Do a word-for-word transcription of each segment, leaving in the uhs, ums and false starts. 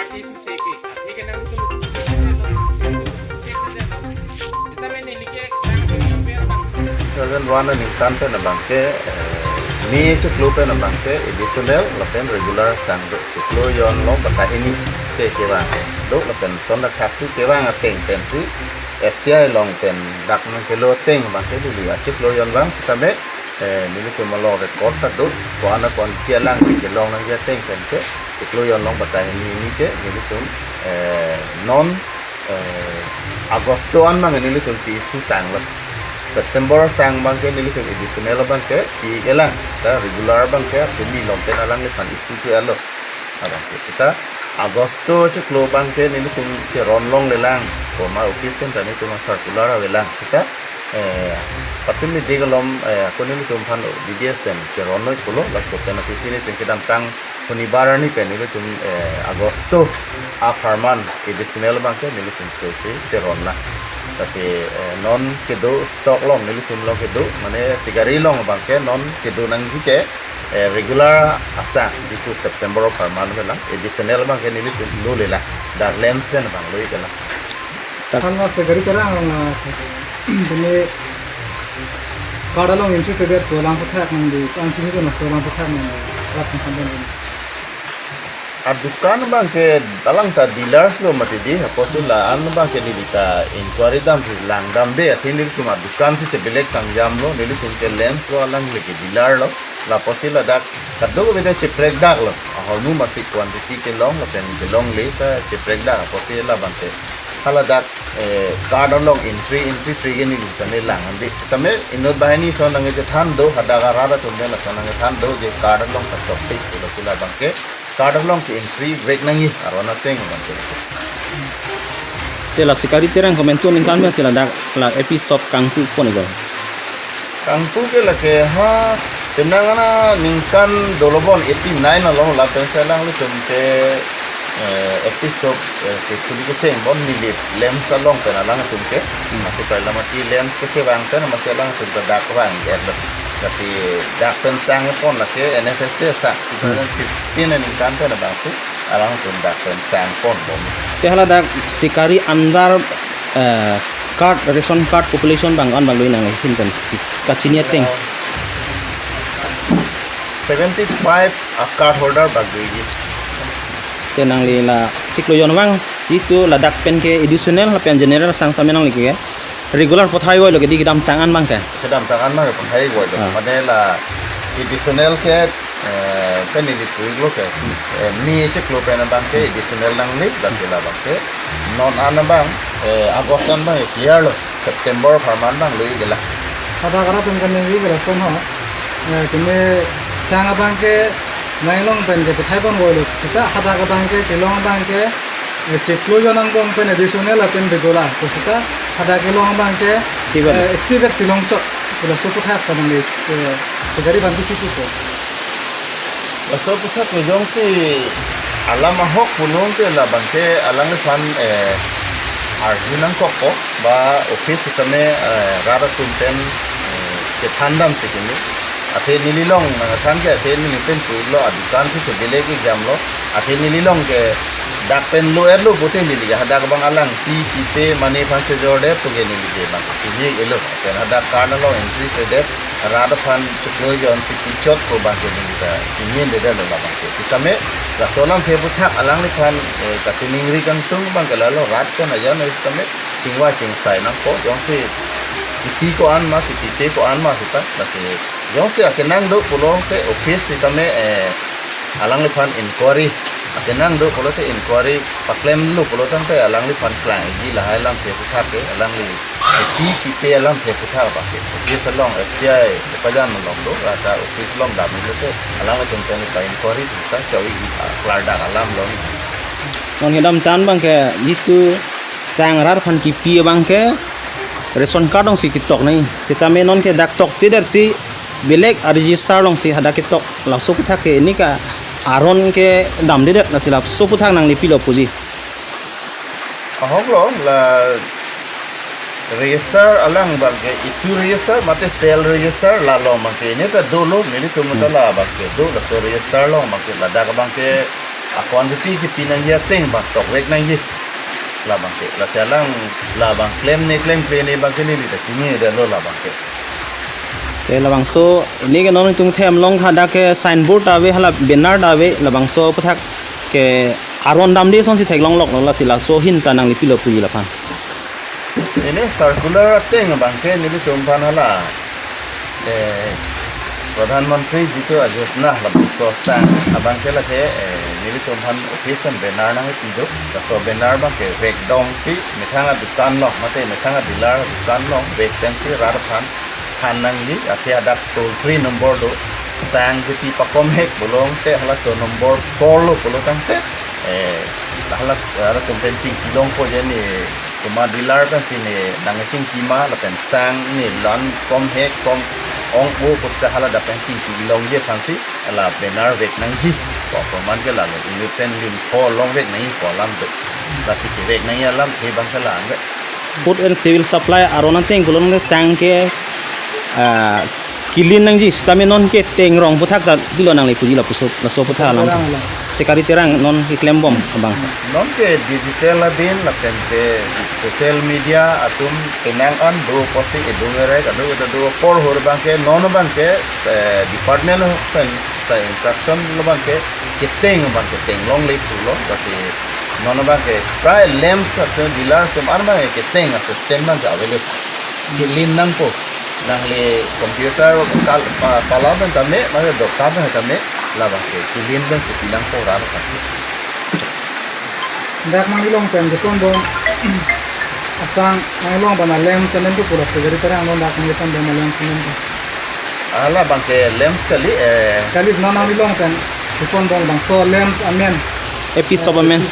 Two thousand one aningkan pen abangke, eh, May chiklo pen abangke additional lapen regular sang do, chiklo jon long batai hini te kevang do lapen son dak thaksi kevang ateng pensi F C I along pen dak nangkelo ateng abangke neli achiklo jon vang sitame, eh, nelitum along record ta do, ko-an ko-an ke alang kelong nangji ateng penke chiklo jon long batai hini hini ke nelitum, eh, non, eh, Agosto an abang nelitum pi-issue tanglo. September sang abangke nelitum additional abangke pi-ik lang. Ta regular abangke pini long pen alangliphan issue ke alo. Abangke seta Agosto chiklo abangke nelitum cheron longlelang. Komat office pen ta nelitum circular avelang. Seta, eh, patumi de galom, eh, ako nelitum aphan D D S pen cheron noi pulo, laso pen office nelitum kedamtang Shonibar arni pen nelitum, eh, Agosto apharman additional abangke nelitum sose cheron na. Lasi, eh, non kedo stock long nelitum long kedo, mane sikari long abangke non kedo nangji ke, eh, regular asang itu September apharman avelang, additional abangke nelitum lolelang, dak lamps pen abang lo-ik lang. Kan la sikari terang, ah, ini card along entry tedet ko lang pathak nangji, kan sini ko na ko lang pathak nangji, rat kan sampai ini. Adukan abangke alang ta dealers lo mati di, apotsi la-an abangke neli ta inquiry dam lang damde, athe nelitum adukan si chebelek tang jam lo, nelitum ke lamps lo alangli ke dealer lo, la apotsi ladak kadokave ta cheprek dak lo, ahormu masi quantity kelong lapen kelongle ta cheprek dak, apotsi la abangke haladak, eh, card along entry, entry trigger neli tame lang andi. Sitame inut banghini ason nangchethan do, hadak arat atum pen lason nangchethan do, je card along katok tik, pulo sila abangke card along ke entry break nangji, aron ateng abangke. Te la sikari terang komentu ningkan pen si ladak la A P shop kangpu pon igo. Kangpu ke lake ha, penang ana ningkan dolo bon eighty nine along lapen si alanglitum ke, eh, A P shop, eh, ke kuli kecheng bon neli lamps along pen alangtum ke. Hmm. Mati pai lamati lamps kechevang pen masi alangtum ke dak vang-ik lo. Lasi dak pen sang pon lake N F S A sang, Hmm. two thousand fifteen aningkan pen abangsi alangtum dak pen sang pon bom. Te haladak sikari under, eh, card, ration card population abang an abang lui nang hin kan kachini ateng. Seventy five a card holder bak doji. Te nangli la chiklo jon vang itu ladak pen ke additional lapen general sang same nangli ke regular pathai voilo ke di kedamtang an abangke. Kedamtang an abangke pathai voilo. Ah. Mane la additional ke, eh, pen neli pu-iklo ke, eh, May chiklo pen abangke additional nangli, lasi la abangke non an abang, eh, August an abang clear lo, September apharman abang lui-ik lang. Hadak arat atum kaningri ke lason ho. Eh, kene sang abangke nangkelong pen ke pathai pon voilo. Seta hadak abangke kelong abangke, eh, chiklo jon angbong pen additional lapen begola. To seta hadak kelong abangke, Tiban. Eh, activate si longchot. Laso aputhak ta nangli, eh, pejari abangke si pupo. Laso aputhak ke jongsi alam ahok punon ke la abangke alangliphan, eh, arju nangkokpo ba office tame, eh, rat atum pen, eh, chethan damsi kini. Athe neli long nangthan ke athe neli pen pulo adukan si chebelek-ik jam lo. Athe neli long ke dak pen lo-et lo pute neli ke hadak abang alang pi pipe mane aphan chejorde puke neli ke abang chini-ik lo. Pen hadak card along entry tedet rat aphan chiklo jon si pichot ko abangke neli ta chini-ik dedet lo la abangke. Sitame laso alamthe aputhak alangliphan, eh, kachiningri kangtung abangke lalo rat pen ajan sitame chingvai chingsai nangpo, jongsi kipi ko-an ma, kipipe ko-an ma seta, lasi jongsi akenang do pulote office sitame, eh, alangliphan inquiry, akenang do pulote inquiry paklemlo pulo tangte alangliphan klang-ikji lahai alamthe aputhak ke, alangli kipi kipe alamthe aputhak abangke office along F C I kepajan along do, rata office along damlo te alanglitum pen pa-inquiry ta chawi, ah, klardak alam long. Non kedamtang abangke jitu sang rat aphan kipi abangke ration card alongsi ketok nai. Sitame non ke dak toktedet si belek a-register alongsi hadak ketok, laso aputhak ke ini ke aron kedamdedet, lasi laso aputhak nangli pilo puji. Ahok lo la register along abangke issue register mate sale register la along abangke ini ta dolo, nelitum ta la abangke do, laso register along abangke ladak abangke Akon kiti kipi nangji ateng abang tokvek nangji. Labang ke, lasi alang labang klemne klemkle ne abang ke neli ta chinidetlo labang ke. Te labangso, ini ke non itum themlong hadak ke signboard ta ave, hala banner ta ave, labangso aputhak ke aron damde asonsi theklongloklo, lasi laso ahin ta nangli pilo puji laphan. Ini circular ateng abang ke nelitum aphan hala, eh, Pradhan Mantri Jitu Aaj Yojana labangso sang abang ke lake, eh, nelitum aphan office pen banner nangpi do. Laso banner abang ke vekdunsi methang adukan along, mate methang adealer adukan along vek pensi rat aphan than nangji, athe hadak toll free number do. Sang kiti pakom hek pulo tangte halaso number call lo pulo tangte, eh, hala, halatum pen chingki longpo je ne, komat dealer pensi ne nangchingki ma lapen sang ne lan kom hek kom ong-o pusita haladak pen chingki longji aphansi hala banner vek nangji. Ko komat ke lalo, ili pen lim pho longvek nangji ko alam do. Lasi kevek nangji alamthe abang ke la-an ve. Food and Civil Supply aron ateng pulo tangte sang ke, ah, kilin nangji, sitame non ke tengrong aputhak ta pilo nangli puji lapuso, laso aputhak alam. Terang alam. Sikari Terang non keklembom abang. Non ke digital adin lapen ke social media atum penang an do pusi edung erek adu adu apor hur abang ke non abang ke, eh, department pen ta instruction lo abang ke keteng abang ke tenglongle pulo, lasi non abang ke prai lamps atum dealers atum an abang ke keteng asystem abang ke available. Kilin nangpo, nangli computer kal pa, pala pen tame, mane dokta pen tame, labang ke kilin pensi pi nangpo rat aphan. Dak nangli along pen kepon bom asang, nangli along abang a-lamps amen tu pura Sikari Terang along dak nangli kepon bom a-lamps amen tu. Hala abang ke lamps kali, eh. Kali non nangli along pen kepon bom abangso lamps amen. A P shop amen.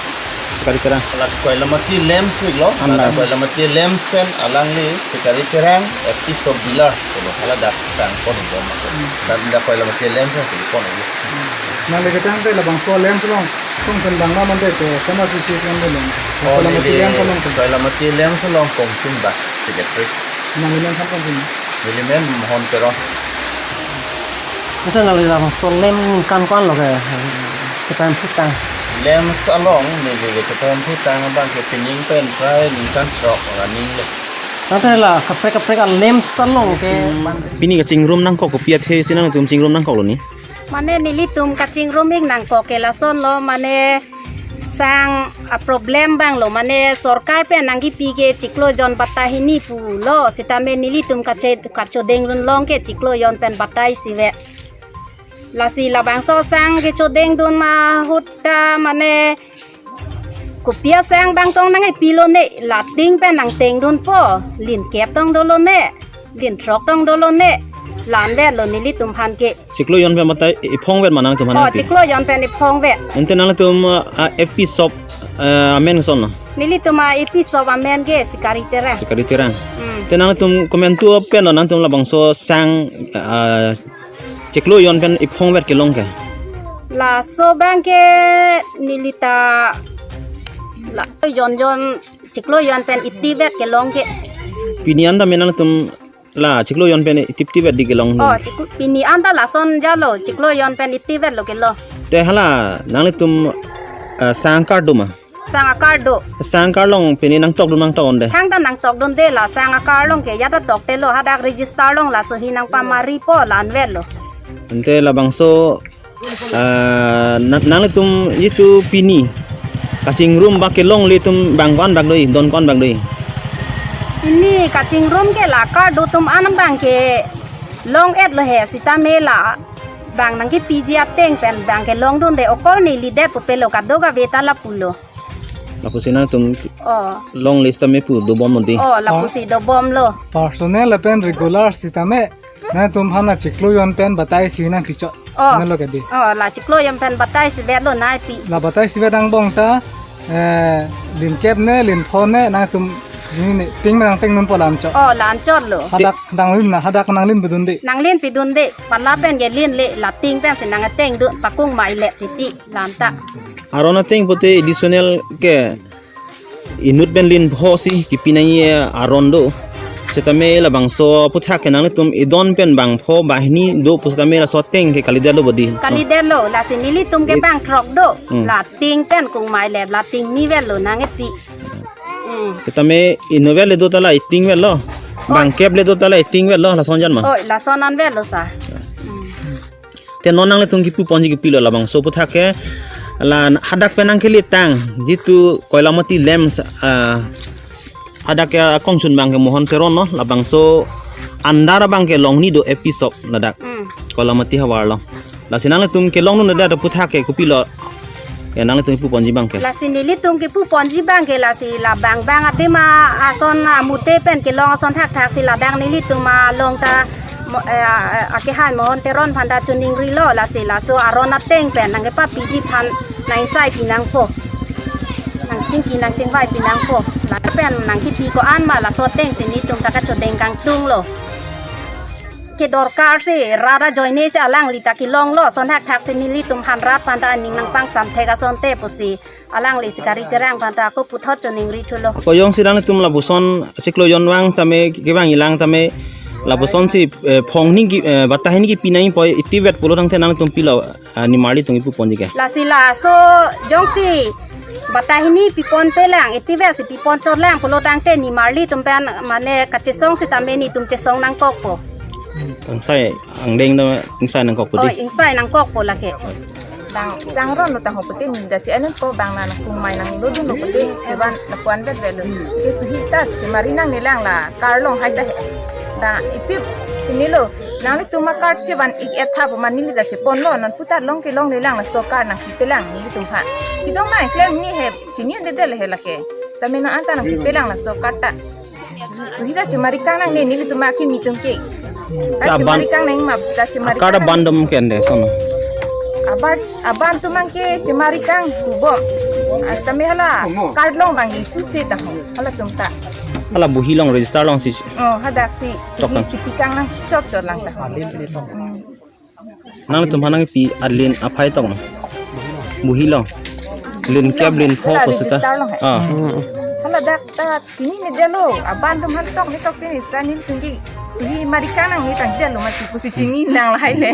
Sikari Terang. Hala Koilamati lamps lo. An hala lam. Koilamati lamps pen alangli Sikari Terang A P shop dealer. Kalau hala dak sang pon bom. Hmm. Dan dak Koilamati lamps lo pon lagi. Hmm. Nangli ketang te labangso lamps along. Kung pen bang ma mande te, sana sisi kan dulu. Oh, Koilamati neli lamps along te. Koilamati lamps along kong tung ba secretary. Nangli men kan kong tung. Neli men Mohon Teron. Ita nangli labangso lamps ningkan ko-an lo ke, kita putang. Lamps along neli ke kita putang abang ke pining pen prai ningkan throk running lo. Tangte la kaprek kaprek a-lamps along ke. Pini kachingrum nangkok kopi athesi nangtum chingrum nangkoklo ni? Mane nelitum kachingrum ik nangkok ke lasonlo, mane sang a-problem abang lo, mane sorkar pen nangkipi ke chiklo jon batai hini pulo, sitame nelitum kache-, kachodeng dun long ke chiklo jon pen batai isi ave. Lasi labangso sang kechodeng dun ma ahut ta mane kopi asang dang tong nangkepilo ne, lating pen nangteng dunpo, lin kep tong dolo ne, lin throk tong dolo ne, la-an vetlo nelitum aphan ke. Chiklo jon pen batai iphong vet ma nangtum aphan? Oh, nangpi. Chiklo jon pen iphong vet. Ante nangtum, uh, A P shop, uh, amen son na? Nelitum A P shop amen ke Sikari Terang. Sikari Terang. Hmm. Te nangtum komantu pen lo nangtum labangso sang, uh, chiklo jon pen iphong vet kelong ke? Laso abang ke neli ta la jon jon chiklo jon pen iti vet kelong ke. Pini anta me nangtum la chiklo jon pen iti iti vet di kelong. Oh, chiklo, pini anta lason jalo, chiklo jon pen iti vetlo kelo. Te hala nanglitum, eh, sang akar do ma? Sang akar do. Sang akar along pini nangtok dun nangtok unde? Thangta nangtok dunde, la sang akar along ke ya ta toktelo, hadak register along laso ahin nangpamaripo, la-an vetlo. Ante labangso, ah, nang, nanglitum itum pini kachingrum bak kelongle atum bang ko-an bak do-i, don ko-an bak do-i? Pini kachingrum ke la akar do atum an abang ke long-etlo he, sitame la bang nangkepiji ateng pen bang kelong dunde, okor neli det pu pelo, kadokave ta lapulo. Lapusi nangtum, oh, longle sitame pu dobom lo di? Oh, lapusi dobomlo. Personal lapen regular sitame nangtum aphan la chiklo jon pen batai isi nangkichot. Oh. Nelo ke di. Oh, la chiklo jon pen batai isi vetlo nangpi. La batai isi vet angbong ta, eh, lin kep ne, lin pho ne, nangtum ni ne, ting ma nangteng dunpo, la-an chot. Oh, la-an chotlo. Hadak nanglin na, hadak nanglin pidunde. Nanglin pidunde, pala pen ke linle, lating pensi nangteng dun, pakung ma ile titi, la-an ta. Aron ateng pute additional ke inut pen lin pho si kipi nangji aron do. Setame labangso aphuthak ke nanglitum idon pen bangpho banghini do pu setame laso ateng ke kalidetlo bodi. Kalidetlo, lasi nelitum ke I- bangthrok do. Hmm. La ting pen kungmai le, la ting ni vel lo nangkepi. Hmm. Setame inut vel le do ta la iting vel lo. Oi. Bangkep le do ta la iting vel lo, lason jan ma. Oi, lason an vel lo sir. Hmm. Te non nanglitum kipu ponji kopilo labangso aphuthak ke, la hadak pen nangkele tang, jitu Koilamati lamps, ah, hadak ke akongchun abang ke Mohon Teron lo, labangso andar abang ke longle do A P shop ladak. Hmm. Koilamati havar lo. Lasi nanglitum kelong dun ladak aphuthak ke kopilo. Ya, nanglitum kipu ponji abang ke. Lasi nelitum kipu ponji abang ke lasi labang bang adim ason amute pen kelong ason thakthak si ladak nelitum along ta mo-, eh, eh, akehai Mohon Teron aphan ta choningri lo, lasi laso aron ateng pen nangkepapiji aphan nang-ingsai pi nangpo. Nangchingki nangchingvai pi nangpo. La pen nangkipi ko-an ma laso ateng si nelitum ta kachodeng kangtung lo. Kedorkar si rat ajoine si alangli ta kelong lo, ason thakthak si nelitum aphan rat aphan ta aning nangpangsam thek asonte pusi alangli si Kari Terang aphan ta ako puthot choningri thulo. Ako jongsi nanglitum lapuson chiklo jon vang tame kevang ilang tame lapuson si, eh, phonghini ki, eh, batai hini kipi nangpo itivet pulo tangte nanglitum pilo, ah, nimarli atum kipu ponji ke. Lasi laso jongsi batai hini pipon pelang, itivet si pipon chotlang pulo tangte nimarli atum pen mane kachesong setame nelitum chesong nangkokpo. Kangsai angdeng ta ingsai nangkokpo dei. Oh, ingsai nangkokpo lake. Bang sang ron lo tangho pute neli ta che-en ko bang nang kungmai nanglo dun lo pute chevan lapu-an vet vet lo. Ke suhi ta chemari nangne lang la car along hai ta he. Ta itip pini lo nanglitum a-car chevan ik-et tha pu ma neli ta chepon lo, non putar long kelongle lang laso car nangpipe lang nelitum aphan. Kedam nangklem ni he, chinine det he lake. Tame non anta nangpipe lang laso car ta. Suhi ta chemari kang nangne nelitum akimi atum ke. Ta ta ban, chemari kang nang ma ta chemari a-car kang ta nang. Ban dom ke ande sono. Aban, aban atum abang ke chemari kang hubom. Ah, tame hala car along abang ke suse ta ho. Halatum ta. Hala buhi along register along si. Oh, hadak si, chok suhi lang. Chipi kang nang chot chot lang ta ho. Hmm. Nanglitum aphan nangpi alin aphai tong. Buhi along. Lin kep lin pho hala ko seta. Register along he. Ah. Hala dak ta chinine det lo. Aban atum aphan tok ni tok tini ta nelitum ke suhi mari kang nangne tang det lo mati pusi chini lang lahai le.